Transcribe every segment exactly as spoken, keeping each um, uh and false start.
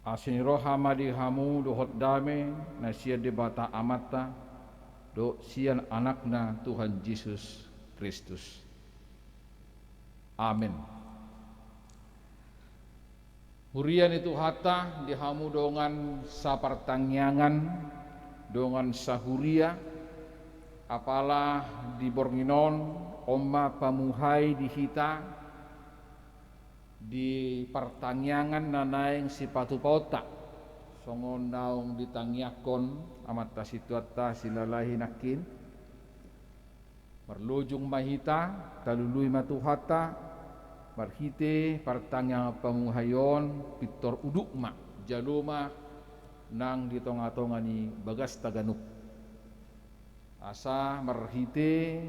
Asi ni roha ma di hamu dohot dame na sian Debata Amanta dohot sian Anakna Tuhan Jesus Kristus. Amen. Huria ni Tuhanta, di hamu dongan sapartangiangan, dongan sahuria, apala di borngin on, on ma pamuhai di hita, di partangiangan na naeng sipatupaonta, songon naung ditangiangkon amanta situanta silalahi nangkin. Marlojong ma hita, talului ma Tuhanta, marhite partangiangan pamuhai on, pintor uduk ma, jalo ma nang di tongatonga ni bagasta ganup. Asa marhite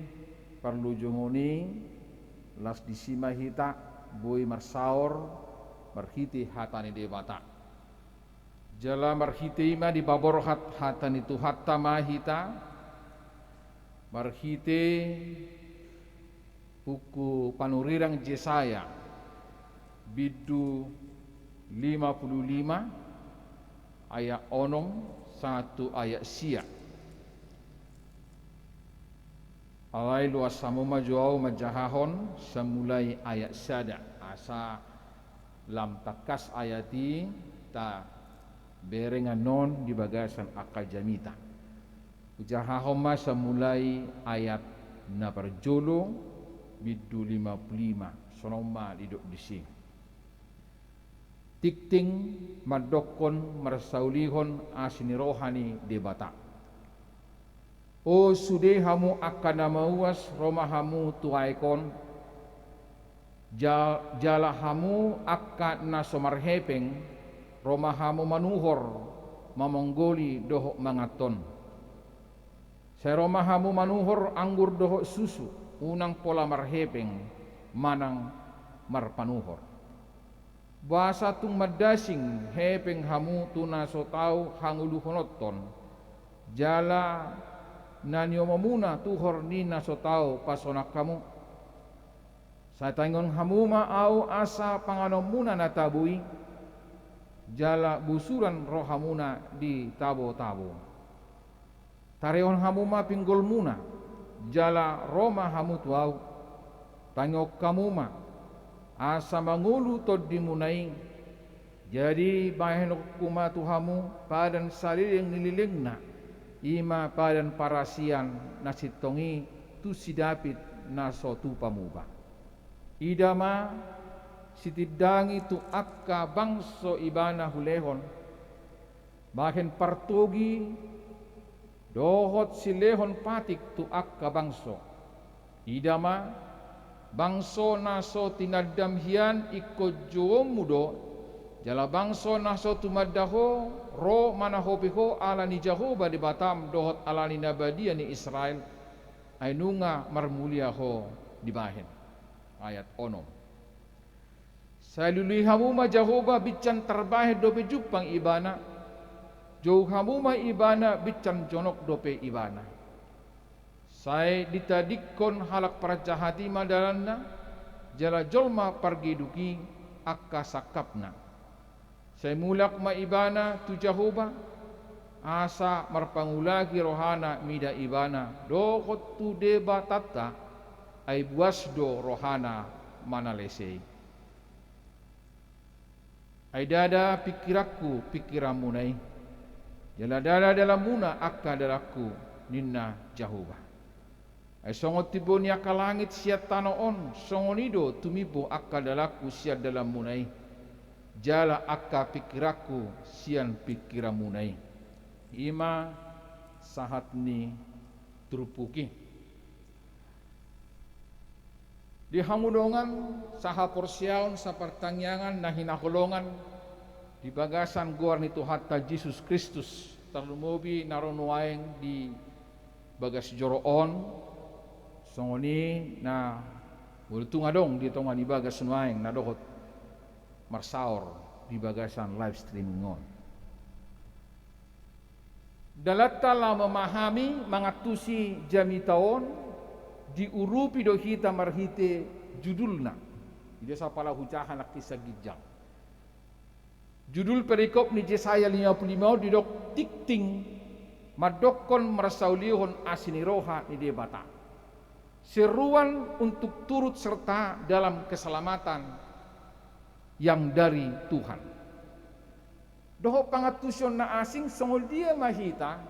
parlojongon i, las disi ma hita boi marsaor marhite hata ni Debata. Jala marhite i ma dipaborhat hata ni Tuhanta ma hita, marhite buku panurirang Jesaya, bindu lima pulu lima, ayat onom sahat tu ayat sia. Alai loas hamu ma jo ahu manjahahon samulai ayat sada, asa lam tangkas ayat i tabereng annon di bagasan angka jamita. Hujahahon ma samulai ayat na parjolo, bindu lima pulu lima, songon on ma didok disi. Tingting mandokkon marsaulihon asi ni roha ni Debata. O sude hamu angka na mauas, ro ma hamu tu aek on, ja-, jala hamu angka na so marhepeng, ro ma hamu manuhor, mamonggoli dohot manganhon. Sai ro ma hamu manuhor anggur dohot susu, unang pola marhepeng manang marpanuhor. Boasa tung mandasing hepeng hamu tu na so tau hangoluhononton, jala na niomomuna tuhor ni na so tau pasonang hamu? Sai tangihon hamu ma ahu asa panganonmuna na tabo i, jala busuran rohamuna di tabotabo. Tarehon hamu ma pinggolmuna, jala ro ma hamu tu ahu. Tangihon hamu ma, asa mangolu tondimuna i. Jadi bahenonku ma tu hamu padan saleleng ni lelengna, i ma padan parasian na sintong i tu si David na so tupa muba. Ida ma, sitindangi tu angka bangso ibana hulehon, bahen partogi dohot silehon patik tu angka bangso. Ida ma, bangso na so tinandam hian ingkon jouonmu do, jala bangso na so tumanda ho, ro manahope ho ala ni Jahowa Debatam dohot ala ni na badia ni Israel, ai nunga marmulia ho dibahen. Ayat onom. Sai lului hamu ma Jahowa binsan tarbahen dope jumpang ibana, jou hamu ma ibana binsan jonok dope ibana. Sai ditadingkon halak parjahat i ma dalanna, jala jolma pargeduk i angka sangkapna. Sai mulak ma ibana tu Jahowa, asa marpangulahi rohana mida ibana dohot tu Debatanta, ai buas do rohana manalese i. Ai ndada pingkiranku pingkiranmuna i, jala ndada dalanmuna angka dalanku, ninna Jahowa. Ai songon timbo ni angka langit sian tano on, songon i do tumimbo angka dalanku sian dalanmuna i, jala angka pingkiranku sian pingkiranmuna i. I ma sahat ni turpuk i. Di hamu dongan sahaporseaon, sapartangiangan na hinaholongan di bagasan goar ni Tuhanta Jesus Kristus, tarlumobi na ro nuaeng di bagas joro on, songon i na molo tung adong di tonga ni bagas nuaeng na dohot marsaor di bagasan live streaming on. Dalanta laho memahami, mangantusi jamita on, diurupi do hita marhite judulna. I do sapala hujaha nangkin sian ginjang. Judul perikop ni Jesaya lima puluh lima on didok tingting mandokkon marsaulihon asi ni roha ni Debata. Seruan untuk turut serta dalam keselamatan yang dari Tuhan. Dohot pangantusion na asing, songon dia ma hita?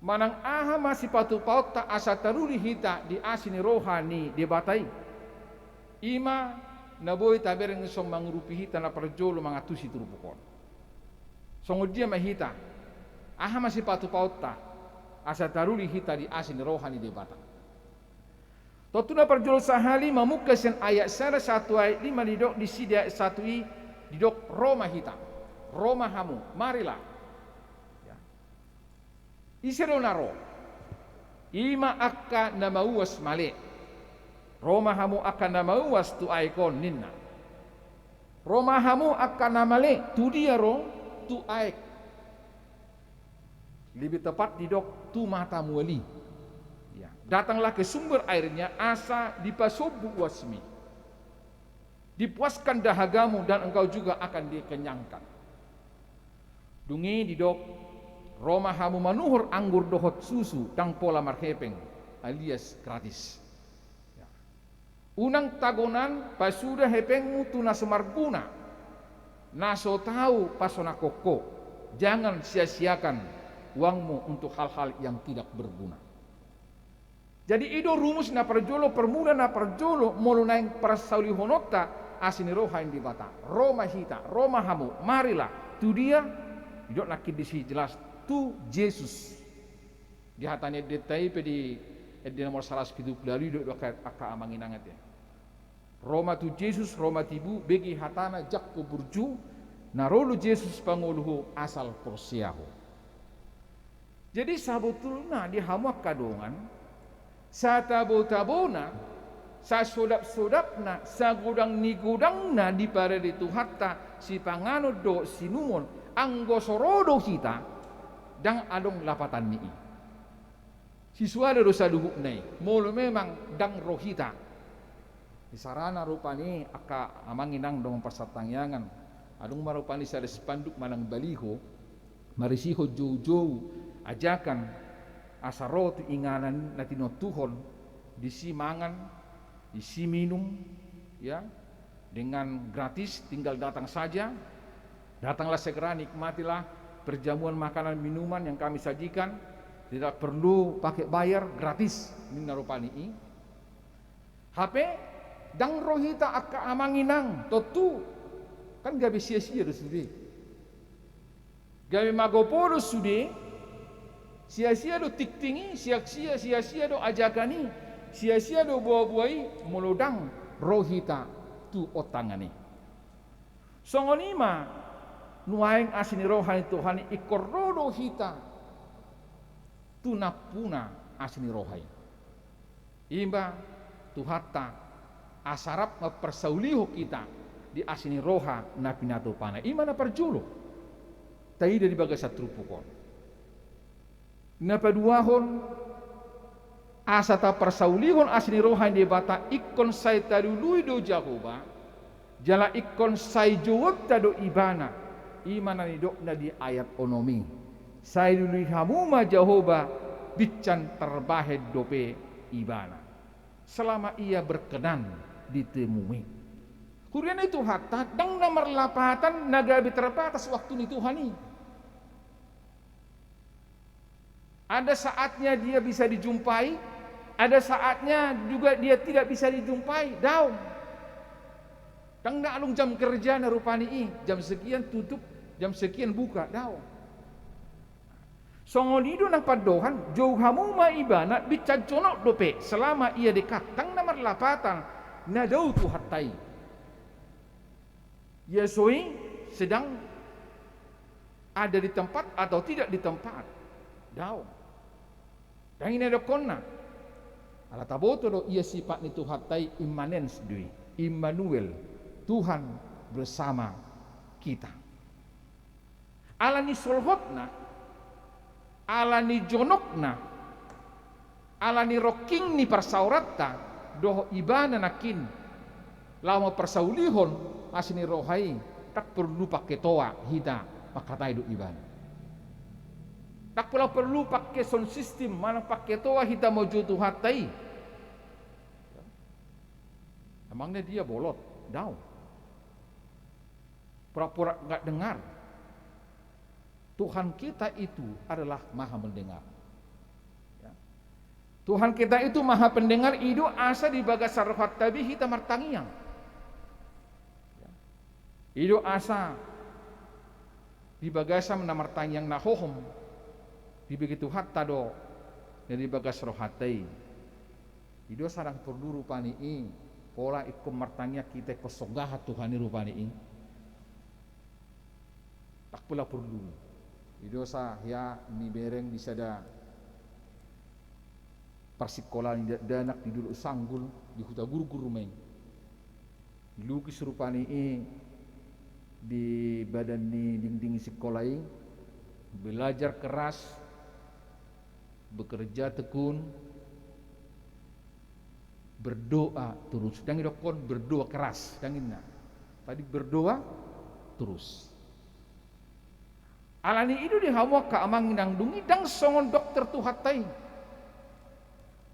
Manang aha ma sipatupaonta asa taruli hita di asi ni roha ni Debata i? I ma na boi tabereng songon mangurupi hita na parjolo mangantusi turpuk on. Songon dia ma hita? Aha ma sipatupaonta asa taruli hita di asi ni roha ni Debata? Tontu na parjolo sahali mamungka sian ayat sada sahat tu ayat lima, didok disi di ayat satu i, didok ro ma hita, ro ma hamu, marilah. Ya. Ise do na ro? I ma angka na mauas male. Ro ma hamu angka na mauas tu aek on, ninna. Ro ma hamu angka na male, tu dia ro? Tu aek. Lebih tepat didok tu mata muali. Ya. Datanglah ke sumber airnya, asa dipasombu uasmi. Dipuaskan dahagamu dan engkau juga akan dikenyangkan. Dung i didok, ro ma hamu manuhor anggur dohot susu, ndang pola marhepeng, alias gratis. Ya. Unang tagonan pasuda hepengmu tu na so marguna, na so tau pasonanghon ho. Jangan sia-siakan uangmu untuk hal-hal yang tidak berguna. Jadi i do rumus na parjolo, permula na parjolo, molo naeng parsaulihononta asi ni roha ni Debata. Ro ma hita, ro ma hamu, marilah. Tu dia? Didok nangkin disi jelas, tu Jesus. Di hata ni endenta i pe di ende nomor saratus pitu pulu ualu i didok angka, angka amang inang ate. Ro ma tu Jesus, ro ma tibu, bege hatana, jangkon burju, na ro do Jesus pangolu ho, asal porsea ho. Jadi sabotulna di hamu angka dongan, satabo-tabona, sasodap-sodapna, sagodang ni godangna diparade Tuhanta, sipanganon dohot siinumon, anggo so ro do hita, ndang adong lapatan ni i. Sisuada do saluhutna i, molo memang ndang ro hita. Isarana rupani angka amang inang dongan parsantagiangan, adong ma rupani sada spanduk manang baliho, marisihon joujou ajakan, asa ro tu inganan na tinontuhon, disi mangan, disi minum, ya, dengan gratis, tinggal datang saja. Datanglah segera, nikmatilah perjamuan makanan minuman yang kami sajikan, tidak perlu pakai bayar, gratis, ninna rupani i. Hape, ndang ro hita angka amang inang, tontu, kan gabe sia-sia do sude. Gabe magopo do sude, sia-sia do tingting i, sia-sia, sia-sia do ajakan i, sia-sia do boa-boa i, molo ndang ro hita tu ontangan i. Songon i ma, nuaeng asi ni roha ni Tuhan i ingkon ro do hita tu nampuna asi ni roha i. I ma Tuhanta, asa rap mamparsaulihon hita di asi ni roha na pinatupana. I ma na parjolo taida di bagasan turpuk on. Na paduahon, asa taparsaulihon asi ni roha ni Debata, ingkon sai talului do Jahowa, jala ingkon sai jouonta do Ibana, i ma na nidokna di ayat onom i. Sai lului hamu ma Jahowa, binsan tarbahen dope Ibana. Selama Ia berkenan di temumi. Huria ni Tuhanta, ndang na marlapatan na gabe terbatas waktu ni Tuhan i. Ada saatnya Dia bisa dijumpai, ada saatnya juga Dia tidak bisa dijumpai. Daong. Ndang na adong jam kerjana rupani i, jam sekian tutup, jam sekian buka. Daong. Songon i do nang pandohan, jou hamu ma Ibana, binsan jonok dope, selama Ia dekat, ndang na marlapatan na dao Tuhanta i. Ia so i sedang ada di tempat atau tidak di tempat. Daong. Ndang i na didokkonna. Ala taboto do ia sifat ni Tuhanta i, immanens do i, Immanuel, Tuhan bersama kita. Ala ni solhotna, ala ni jonokna, ala ni rongking ni parsaoranta dohot Ibana nangkin, laho mamparsaulihon asi ni roha i Ndang porlu pangketoa hita mangkatai dohot ibana. Ndang pola porlu pangke sound system manang pangketoa hita manjou Tuhanta i. Emangnya dia bolot? Daong. Pura-pura nggak dengar. Tuhan kita itu adalah Maha Mendengar. Ya. Tuhan kita itu Maha Pendengar, i do asa di bagasan rohanta be hita martangiang. Ya. I do asa di bagasan na martangiang na hohom, dibege Tuhanta do na di bagas rohanta i. I do asa ndang porlu rupani i pola ingkon martangiang hita ingkon songgahan Tuhan i rupani i. Ndang pola porlu. I do asa hea nibereng di sada parsikolaan ni dakdanak di Dolok Sanggul di Hutagurgur ma i. Dilukis rupani i di badan ni dinding sikola i, belajar keras, bekerja tekun, berdoa terus. Ndang didokkon berdoa keras, ndang ninna. Tapi berdoa terus. Alani i do di hamu angka amang inang, dung i ndang songon dokter Tuhanta i.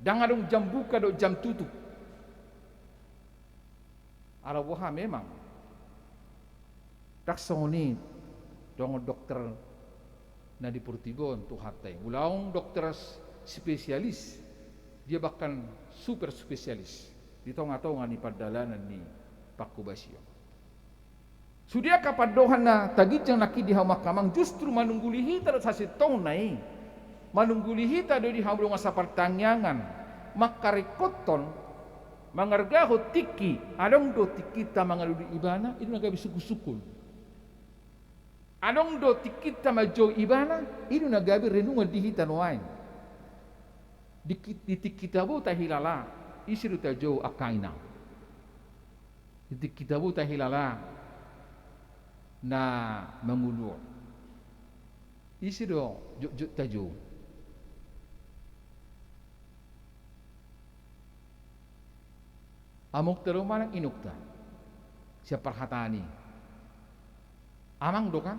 Ndang adong jam buka dohot jam tutup. Ala boha memang ndang songon i dongan dokter na di portibi on Tuhanta i. Ulaon dokter spesialis, dia bahkan super spesialis di tonga-tonga ni pardalanan ni pangkobasion. Sude angka pandohan na taginjang nangkin di hamu angka amang justru manungguli hita do sasintongna i. Manungguli hita do di hamu dongan sapartangiangan mangkaringkothon, mangargahon tingki, adong do tingkinta mangalualuhon ibana, i do na gabe sungkunsungkun. Adong do tingkinta manjou ibana, i do na gabe renungan di hita nuaeng. Di, di tingkita bo tahilala ise do tajou angka inang. Di tingkita bo tahilala na mangolu on. Ise do jotjot tajou. Amongta do manang inongta sian parhataan i? Amang do kan?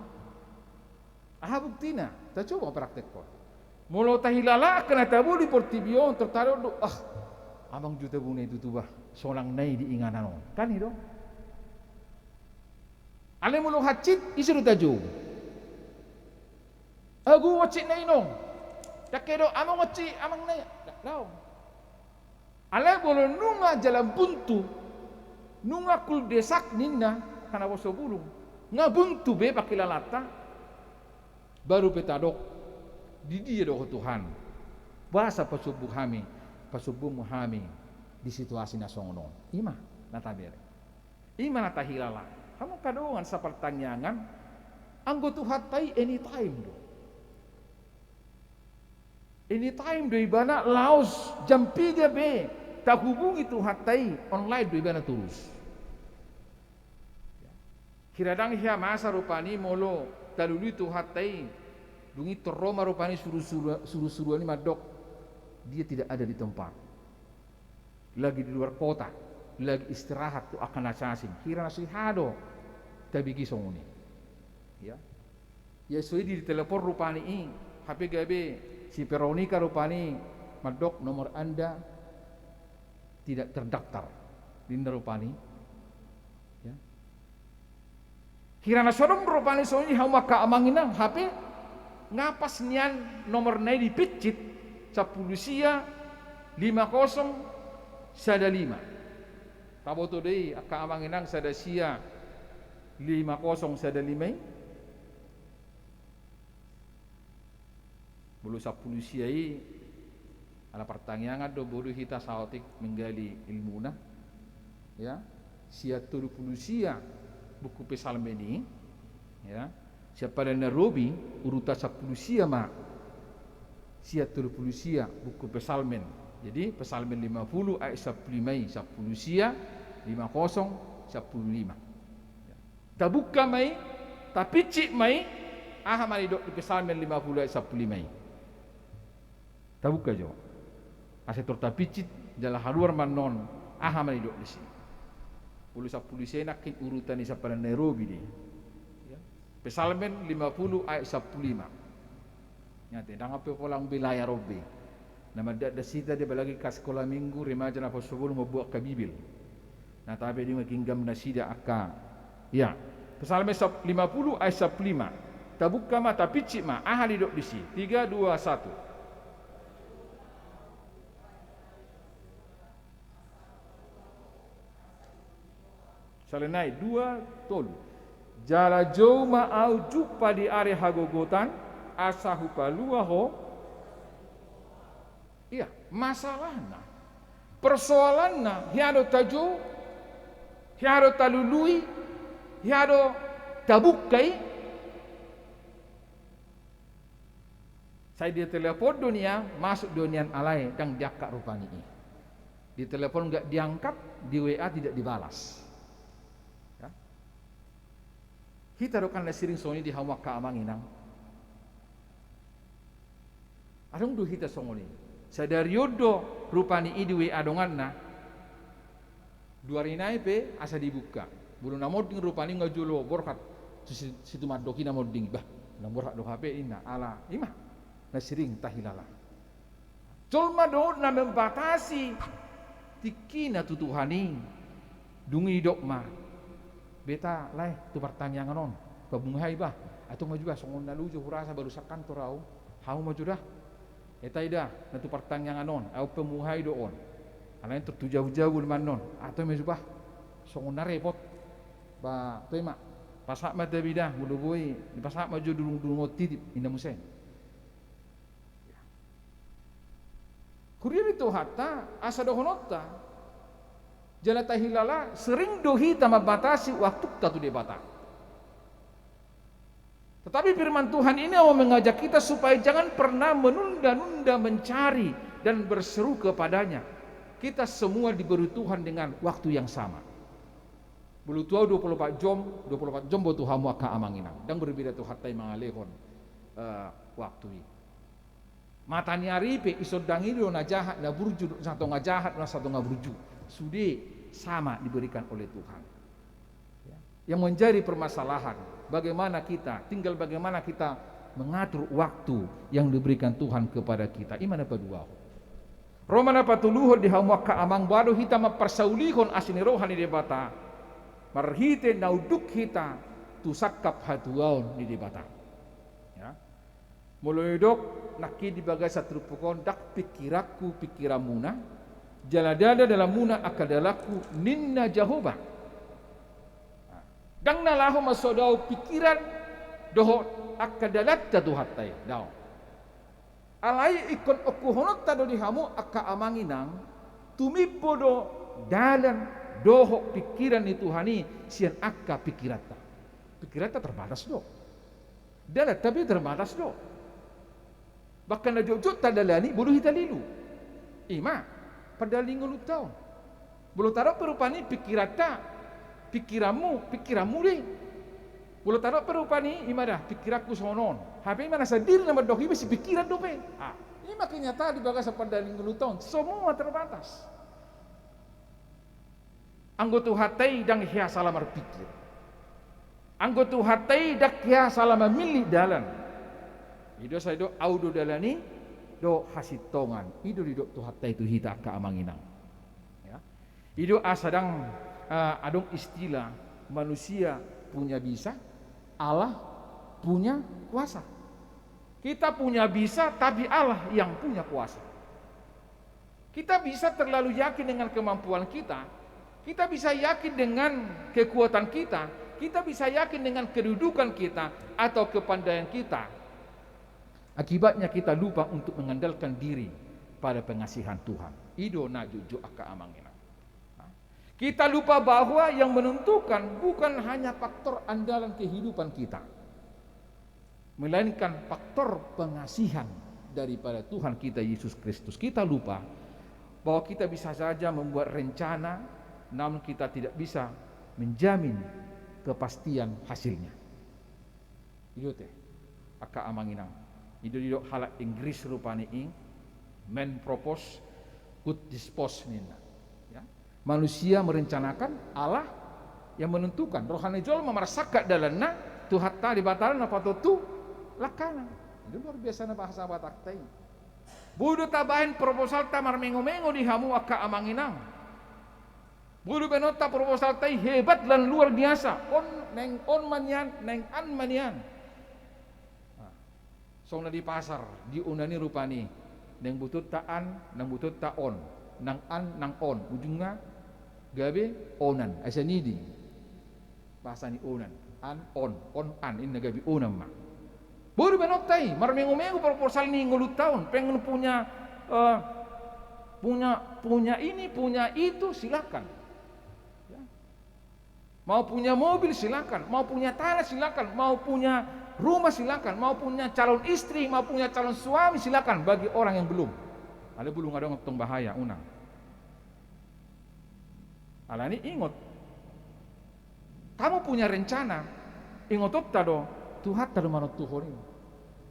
Aha buktina? Tacoba praktekhon. Molo tahilala angka na tabo di portibi on, tor tadok do, ah, amang jo tabona i tutu bah, sonang na i di inganan on. Kan i do? Alai molo hansit, ise do tajou? Agu hansit na inong. Ndang hea do amang hansit, amang na i. Ndang, daong. Alai molo nunga jalan buntu, nunga kuldesak ninna angka na poso bulung, nga buntu be pangkilalanta, baru pe tadok, di dia do ho Tuhan, boasa pasombu hami, pasombumu hami di situasi na songon on? I ma na tabereng. I ma na tahilala. Hamu angka dongan sapartangiangan, anggo Tuhanta i anytime do. Anytime do ibana, laos jam piga pe tahubungi Tuhanta i, online do ibana torus. Hira ndang hea masa rupani molo talului Tuhanta i, dung i tor ro ma rupani suru-suru-, suru-suruan i mandok, dia tidak ada di tempat. Lagi di luar kota, lagi istirahat tu angka na sasing. Hira na so hea do tabege songon i. Ya. Ia so i ditelepon rupani i, hape gabe si Veronika rupani mandok nomor Anda tidak terdaftar. Ninna rupani. Ya. Hira na so adong rupani songon i hamu angka amang inang, hape nga pas nian nomorna i dipincit, sampulu sia lima kosong sada lima. Taboto do i angka amang inang sada sia lima kosong sada lima i? Molo sampulu sia i, ala partangiangan do bodo hita saotik menggali ilmuna. Ya, sia tolu pulu sia buku Psalmen i. Ya, sia Padan Narobi urutan sampulu sia ma. Sia tolu pulu sia buku Psalmen. Jadi Psalmen lima pulu ayat sampulu lima i, sampulu sia, lima kosong, sampulu lima. Ya. Tabuka ma i, tapincit ma i, aha ma nidok di Psalmen lima pulu ayat sampulu lima i? Tabuka jo. Asa tor tapincit, jala haluar ma annon, aha ma nidok disi? Molo sampulu sia i nangkin urutan ni sia Padan Narobi do i. Psalmen lima puluh ayat sampulu lima. Ingat, ndang pe pola be layar on be. Na mandatdas hita dia, apalagi angka sikola minggu, remaja, na poso bolon, mambuat angka Bibel. Na tabe di ma ginggam nasida angka. Ya. Psalmen sap-, lima puluh ayat sampulu lima. Tabuka ma, tapinsik ma, aha didok disi. Tiga, dua, satu. Sala nai, dua, tolu. Jala jou ma ahu jumpa di ari hagogotan, asa hupalua ho. Iya, masalahna, persoalanna, hea do tajou, hea do talului, hea do tabuka i. Sai ditelepon do nian, masuk do nian, alai ndang diangkat rupani i. Ditelepon nggak diangkat, di W A tidak dibalas. Ya. Hita do kan na sering songon i di hamu angka amang inang. Adong do hita songon i. Sadari on do rupani i di W A donganna. Dua ari nai pe asa dibuka. Molo na monding rupani nga jolo borhat. Si, si, si tumandok i na monding. Bah, na borhat do hape inna. Ala, i ma. Na sering tahilala. Jolma do na membatasi tingkina tu Tuhan i. Dung i didok ma. Beta lae tu partangiangan on. Pamuhai bah. Atau ma jo bah songon na luju hurasa baru sakantor au. Hamu ma jo dah. Eta i da, na tu partangiangan on, au pe muhai do on. Alai tor tu jabu-jabu do mannon, atau me jo bah. Songon na repot. Ba, toe ma. Pasahat ma tabi da, molo boi, dipasahat ma jo dulung-dulung on titip, inna muse. Huria ni Tuhanta, asa dohononta. Jala tahilala, sering do hita mambatasi waktunta tu Debata. Tetapi firman Tuhan ini mau mengajak kita supaya jangan pernah menunda-nunda mencari dan berseru kepada-Nya. Kita semua diberi Tuhan dengan waktu yang sama. Molo tu au dua puluh empat jom, dua puluh empat jom boto hamu angka amang inang. Ndang berbeda Tuhanta i mangalehon, eh, waktu i. Mata ni ari pe, isondang i do na jahat, na burju, na satonga jahat, na satonga burju. Sude sama diberikan oleh Tuhan. Ya. Yang menjadi permasalahan, bagaimana kita, tinggal bagaimana kita mengatur waktu yang diberikan Tuhan kepada kita. I ma na paduahon. Ro ma na patoluhon di hamu angka amang, boha do hita mamparsaulihon asi ni roha ni Debata, marhite na unduk hita tu sangkap hatuaon ni Debata. Ya. Molo didok nangkin di bagasan turpuk on, ndang pingkiranku pingkiranmuna, jala ndada dalanmuna angka dalanku, ninna Jahowa. Ndang na laho mansai dao pingkiran dohot angka dalanta Tuhanta i, dao. Alai ingkon ongkuhononta do di hamu angka amang inang, tumimbo do dalan dohot pingkiran ni Tuhan i sian angka pingkiranta. Pingkiranta terbatas do. Dalanta pe terbatas do. Bahkan na jotjot tadalani, boi do hita lilu. I ma, pardalanan ni ngolunta on. Molo tadok pe rupani pingkiranta, pingkiranmu, pingkiranmu do i. Molo tadok pe rupani, i ma da, pingkiranku songon on. Hape i ma na sandiri na mandok i, sipingkiran dope. Ah, i ma kenyataan di bagasan pardalanan ni ngolunta on. Semua terbatas. Anggo Tuhanta i ndang hea sala marpingkir. Anggo Tuhanta i ndang hea sala mamillit dalan. I do sai didok, au do dalan i, dohot hasintongan. I do didok Tuhanta i tu hita angka amang inang. Ya. I do asa ndang, eh, adong istilah manusia punya bisa, Allah punya kuasa. Kita punya bisa, tapi Allah yang punya kuasa. Kita bisa terlalu yakin dengan kemampuan kita. Kita bisa yakin dengan kekuatan kita. Kita bisa yakin dengan kedudukan kita atau kepandaian kita. Akibatnya kita lupa untuk mengandalkan diri pada pengasihan Tuhan. I do na jotjot angka amang inang. Kita lupa bahwa yang menentukan bukan hanya faktor andalan kehidupan kita, melainkan faktor pengasihan daripada Tuhan kita Yesus Kristus. Kita lupa bahwa kita bisa saja membuat rencana, namun kita tidak bisa menjamin kepastian hasilnya. I do te, angka amang inang. I do didok halak Inggris rupani i, man propose, God dispose ninna. Ya. Manusia merencanakan, Allah yang menentukan. Roha ni jolma marsangkap dalanna, Tuhanta Debata na patontu langkana. Jadi luar biasa na bahasa Batakta i. Boi do tabahen proposalta marmengomengo di hamu angka amang inang. Boi do bahenonta proposalta i hebat lan luar biasa. On, naeng on ma nian, naeng an ma nian. Nah, songon na di pasar, di onan i rupani. Naeng butuhonta an, naeng butuhonta on. Nang an, nang on. Ujungna gabe onan. Ai sian i do i. Bahasa ni onan. An, on, on, an. Inna gabe onan ma. Boi do bahenonta i, marmengomengo proposal ni ngolunta on. Pengen punya, eh, punya, punya ini, punya itu, silakan. Ya. Mau punya mobil, silakan. Mau punya tanah, silakan. Mau punya rumah, silakan. Mau punya calon istri, mau punya calon suami, silakan. Bagi orang yang belum. Alai bulung adong tong bahaya, unang. Alani ingot. Kamu punya rencana, ingotonta do, Tuhanta do manontuhon i.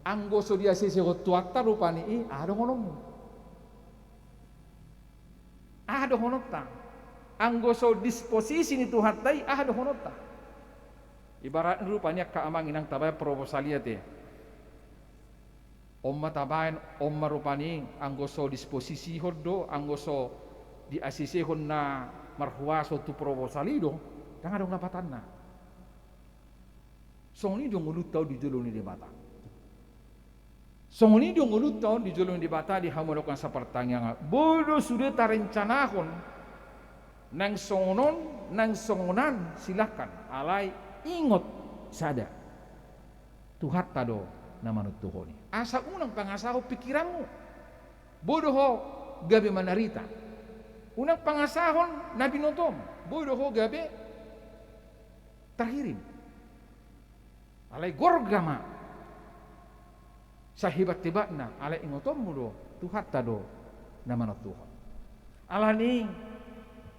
Anggo so diasesehon Tuhanta rupani i, aha dohononmu? Aha dohononta? Anggo so disposisi ni Tuhanta i, aha dohononta? Ibarat rupani angka amang inang tabahen proposal i ate. On ma tabahen, on ma rupani, anggo so disposisihon do, anggo so diasesehon na marhuaso tu proposal i do, ndang adong lapatanna. Songon i do ngolunta on di jolo ni Debata. Songon i do ngolunta on di jolo ni Debata di hamu na sapartangiangan. Boi do sude tarencanahon, naeng songon on, naeng songon an, silakan. Alai ingot sada. Tuhanta do na manontuhon i. Asa unang pangasahon pikiranmu. Boi do ho gabe manarita. Unang pangasahon na binotom. Boi do ho gabe tarhirim. Alai gorga ma. Sahebat-hebatna, alai ingotonmu do, Tuhanta do na manontuhon. Alani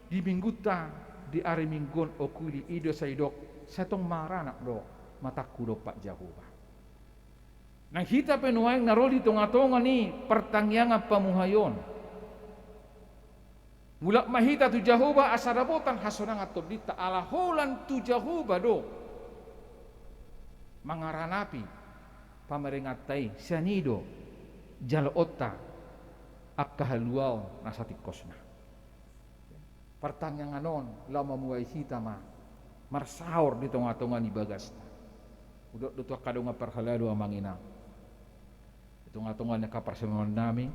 di minggunta, di ari Minggu on, okulihon i do sai didok, sai tong maranak do matangku dompak Jahowa. Nang hita pe nuaeng na ro di tongatonga ni partangiangan pamuhaion. Mulak ma hita tu Jahowa asa dapotan hasonangan tondinta, ala holan tu Jahowa do mangaranapi pamaringanta i, sian i do jaloonta angka haluaon na satingkosna. Partangiangan on laho mamuhai hita ma marsaor di tongatonga ni bagasta. Hudok do tu angka dongan parhalado, amang inang. Di tongatonga ni angka parsimonannami,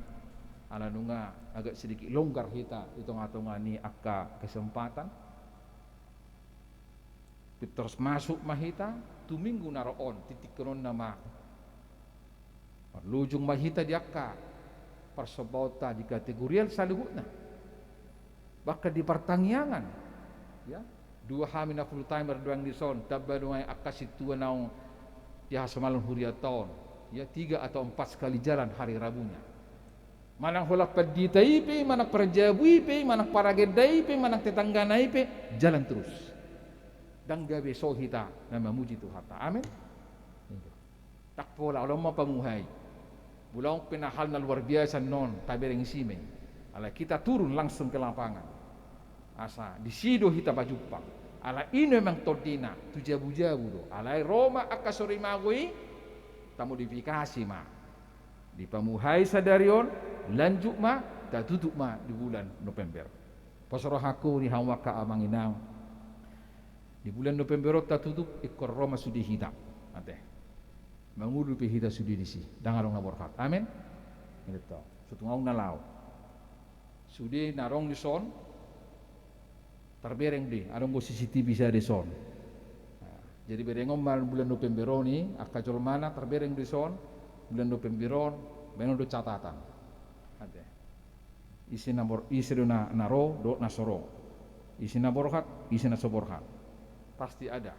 ala nunga agak sedikit longgar hita di tongatonga ni angka kesempatan. Pintor masuk ma hita tu minggu na ro on, titikkononna ma. Marlujung ma hita di angka parsombaonta di kategorial saluhutna. Bahkan di partangiangan, ya, dua hami na full timer nuaeng dison, tamba nuaeng angka sintua naung di hasomalon hurianta on, ya, tiga atau empat sekali jalan hari Rabunya. Manang holan pandita i pe, manang parjabu i pe, manang paragenda i pe, manang tetanggana i pe, jalan terus. Ndang gabe so hita na mamuji Tuhanta. Amin. Ndang pola, olo ma pamuhai. Molo adong pe hal na luar biasa annon, tabereng disi ma i. Alai hita turun langsung ke lapangan. Asa disi do hita pajumpang. Alai i do memang tondina, tu jabujabu do. Alai ro ma angka sorimago i, tamodifikasi ma. Dipamuhai sadari on, lanjut ma, tatutup ma di bulan November. Pos rohangku di hamu angka amang inang. Di bulan November on tatutup, ingkon ro ma sude hita. Ate. Mangolu pe hita sude disi. Ndang adong na borhat. Amin. Ini to. Sotung adong na laho. Sude na adong dison. Tarbereng do i, adong do C C T V sada dison. Nah, jadi berengon ma bulan November on i, angka jolmana tarbereng do dison, bulan November on, baenon do catatan. Ate. Ise na bor-, ise do na, na ro, dohot na so ro. Ise na borhat, ise na so borhat. Pasti ada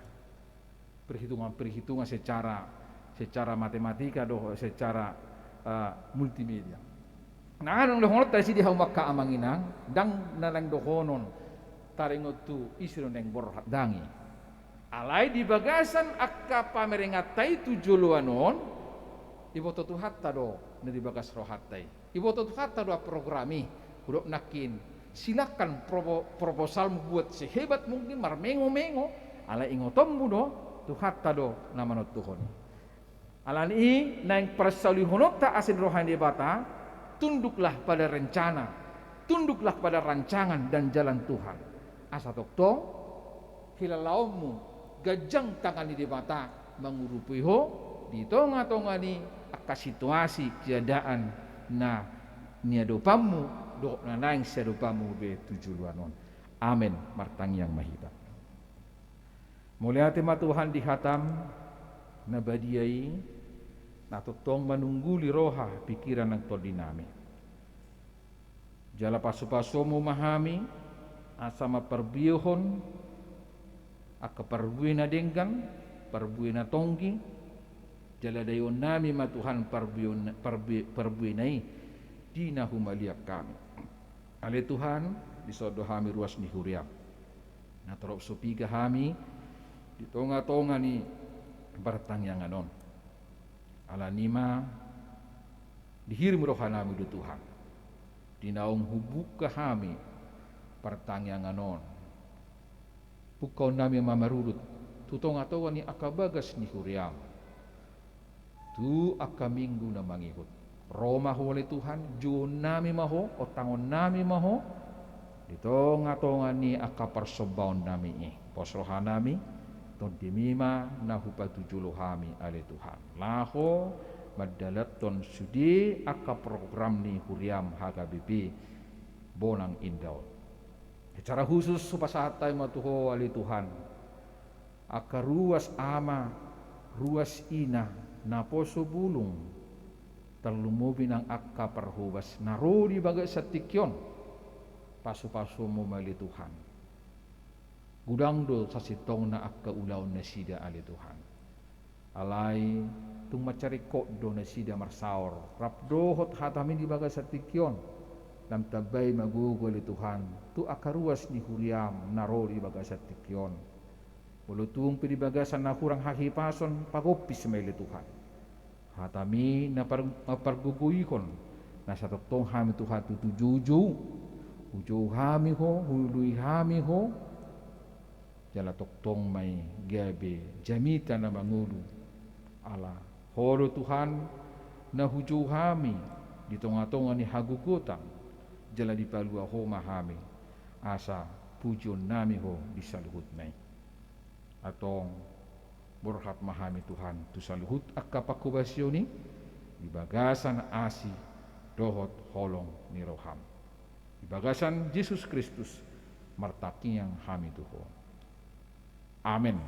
perhitungan-perhitungan secara, secara matematika dohot secara, eh, multimedia. Nah, adong dohononta disi di hamu angka amang inang, ndang na naeng dohonon taringot tu ise do naeng borhat, ndang i. Alai di bagasan angka pamerenganta i tu joloan on, iboto Tuhanta do na di bagas rohanta i. Iboto Tuhanta do program i, hudok nangkin, silakan propo-, proposalmu buat sehebat mungkin, marmengomengo, alai ingotonmu do, Tuhanta do na manontuhon i. Alani i naeng parsaulihononta asi ni roha ni Debata, tunduklah pada rencana, tunduklah pada rancangan dan jalan Tuhan. Asa tongtong hilalaonmu ganjang tangan ni Debata mangurupi ho di tonga-tonga ni angka situasi keadaan na niadopanmu dohot na naeng siadopanmu be tu joloan on. Amen. Martangiang ma hita. Mauliate ma Tuhan di hatam na badia i, na tongtong manungguli roha pikiran nang tondinami. Jala pasu-pasuonmu ma hami, asa mamparbiehon angka parbue na denggan, parbue na tonggi, jala daionnami ma Tuhan parbue, parbue, parbuena i di na humaliang hami. Ale Tuhan, dison do hami ruas ni huriam. Na torop so piga hami di tonga-tonga ni partangiangan on. Alani i ma dihirim rohanami do Tuhan, di naung hubuka hami partangiangan on. Bukaonnami ma marudut tu tonga-tonga ni angka bagas ni huriam tu angka minggu na mangihut. Ro ma ho ale Tuhan, jouonnami ma ho, ontangonnami ma ho di tonga-tonga ni angka parsombaonnami i. Pos rohanami, tondimi ma na hupatujolo hami ale Tuhan, laho mandalanhon sude angka program ni huriam H K B P Bonang Indah on. Secara khusus hupasahat hami ma tu ho ale Tuhan angka ruas ama, ruas ina, naposo bulung, tarlumobi nang angka parhobas na ro di bagasan tingki on. Pasu-pasuonmu ma ale Tuhan. Godang do sasintongna angka ulaon nasida ale Tuhan. Alai tung mansai ringkot do nasida marsaor rap dohot hatami di bagasan tingki on. Lam tambai ma gogo ale Tuhan tu angka ruas ni huriam na ro di bagasan tingki on. Molo tung pe di bagasan na hurang hahipason, pagompis ma i ale Tuhan. Hatami na par-, pargogoihon, na sai tongtong hami Tuhan tutu joujou. Hujou hami ho, huului hami ho. Jala tongtong ma i gabe jamita na mangolu. Ala ho do Tuhan na hujou hami di tonga-tonga ni hagogotan, jala dipalua ho ma hami, asa pujionnami ho di saluhutna i. Antong borhat ma hami Tuhan tu saluhut angka panghobasion i, di bagasan asi dohot holong ni roham. Di bagasan Jesus Kristus martangiang hami tu ho. Amen.